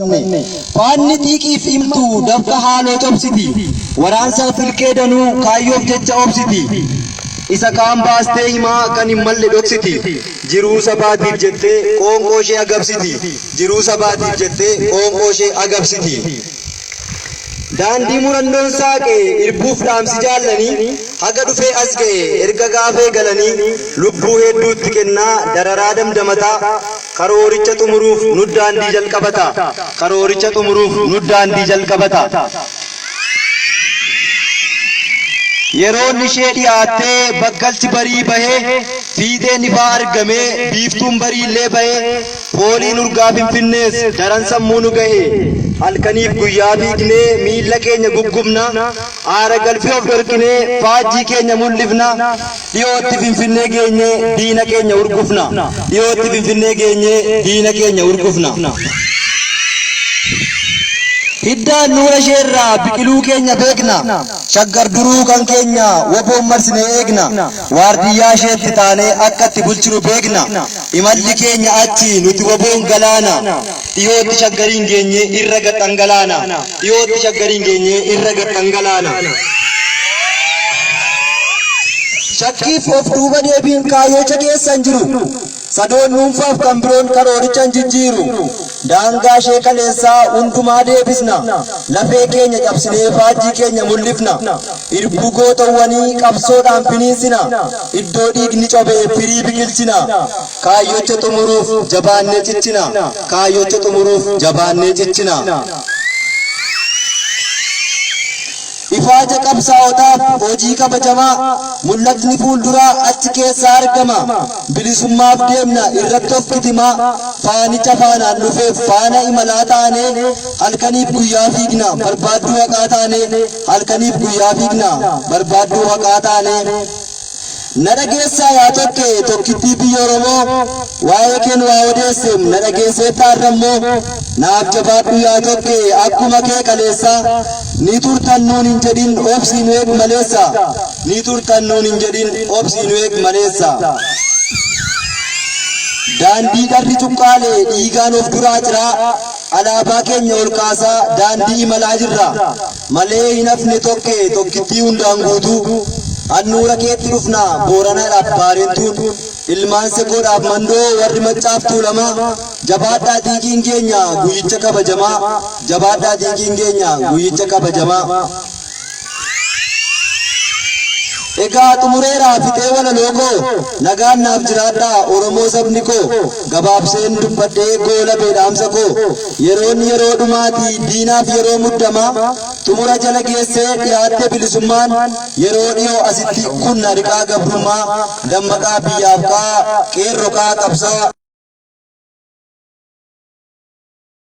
Dubbanne. Faanni xiiqiif imtu dafqa haaloo cobsiti. Waraansaaf ilkee danuu kaayyoof jecha obsiti. Isa kaan baastee himaa kan hin malle dhoksiti. Jiruu sabaatiif jettee qoonqoo ishee agabsiti. Jiruu sabaatiif jettee qoonqoo ishee agabsiti. Daandii murannoon saaqe irbuuf dhaamsi jaallanii haga dhufee as ga'e erga gaafa eegalanii lubbuu hedduutti kennaa dararaa damdamataa karooricha xumuruuf nu daandii jalqabata. Karooricha xumuruuf nu daandii jalqabata. Yeroon ishee dhiyaattee bakkalchi barii bahee fiixeen ifaa argamee biiftuun bariillee bahee Fooliin urgaa Finfinnees daran sammuu nu gahe. Halkaniif guyyaa fiignee miilla keenya guggubna. Aara galfii of dhorkinee faajjii keenya mul'ifna. Dhiyootti Finfinnee geenyee diina keenya hurgufna. Dhiyootti Finfinnee geenyee diina keenya hurgufna. Hidda handhuura isheerraa biqiluu keenya beekna. Shaggar duruu kan keenya WBOn marsinee eegna. Waardiyyaa isheetti taanee akka itti bulchinu beekna. Imalli keenya achi nuti WBOn galaana. Dhiyootti Shaggariin geenyee irra gad dhangalaana. Dhiyootti Shaggariin geenyee irra gad dhangalaana. Shakkiif of duuba deebiin kaayyocha keessa hin jiru. Sadoon dhuunfaaf kan biroon karooricha hin jijjiiru. Daangaa ishee kaleessaa hundumaa deebisna. Lafee keenya cabsinee faajjii keenya mul'ifna. Irbuu gootowwanii qabsoodhaan finiinsina. Iddoo dhiigni cobe firii biqilchina. Kaayyocha xumuruuf jabaannee cichina. Kaayyocha xumuruuf jabaannee cichina. Ifaaja qabsaa'otaaf hojii kabajamaa, mul'atni fuulduraa achi keessaa argama. Bilisummaaf deemna irratti of kitimaa, faanicha faanaan dhufeef faana imalaa taanee, halkaniif guyyaa fiigna barbaadduu haqaa taanee, halkaniif guyyaa fiigna barbaadduu haqaa taanee. Na dhageessaa yaa tokkee tokkittii biyya Oromoo, waa'ee keen waa odeesseem na dhageesseetta har'ammoo, naaf jabaadhu yaa tokkee akkuma kee kaleessaa, ni turtan nuun hin jedhin obsii nu eeg maleessa, ni turtan nuun hin jedhin obsii nu eeg maleessa. Daandii dharri cuqqaale dhiigaan of duraa ciraa, alaabaa keenya ol kaasaa daandii imalaa jirra. Malee hin hafne tokkee tokkittii hundaan guutuu. Handhuura keetti dhufna Booranaadhaaf Baarentuun. Ilmaan Sekoodhaaf Mandoo warri Maccaaf Tuulamaa. Jabaadhaa xiiqiin keenya guyyicha kabajamaa. Jabaadhaa xiiqiin keenya guyyicha kabajamaa. Egaa xumureera fixee walaloo koo. Nagaan naaf jiraadhaa Oromoo sabni koo. Gabaabseen dubbadhee goolabee dhaamsa koo. Yeroon yeroo dhumaati diinaaf yeroo muddamaa. Xumura jala geessee dhiyaatte bilisummaan. Yeroo dhiyoo asitti kunna riqaa gabrummaa. Dammaqaa biyyaaf ka'aa qeerro ka'aa qabsaa'aa.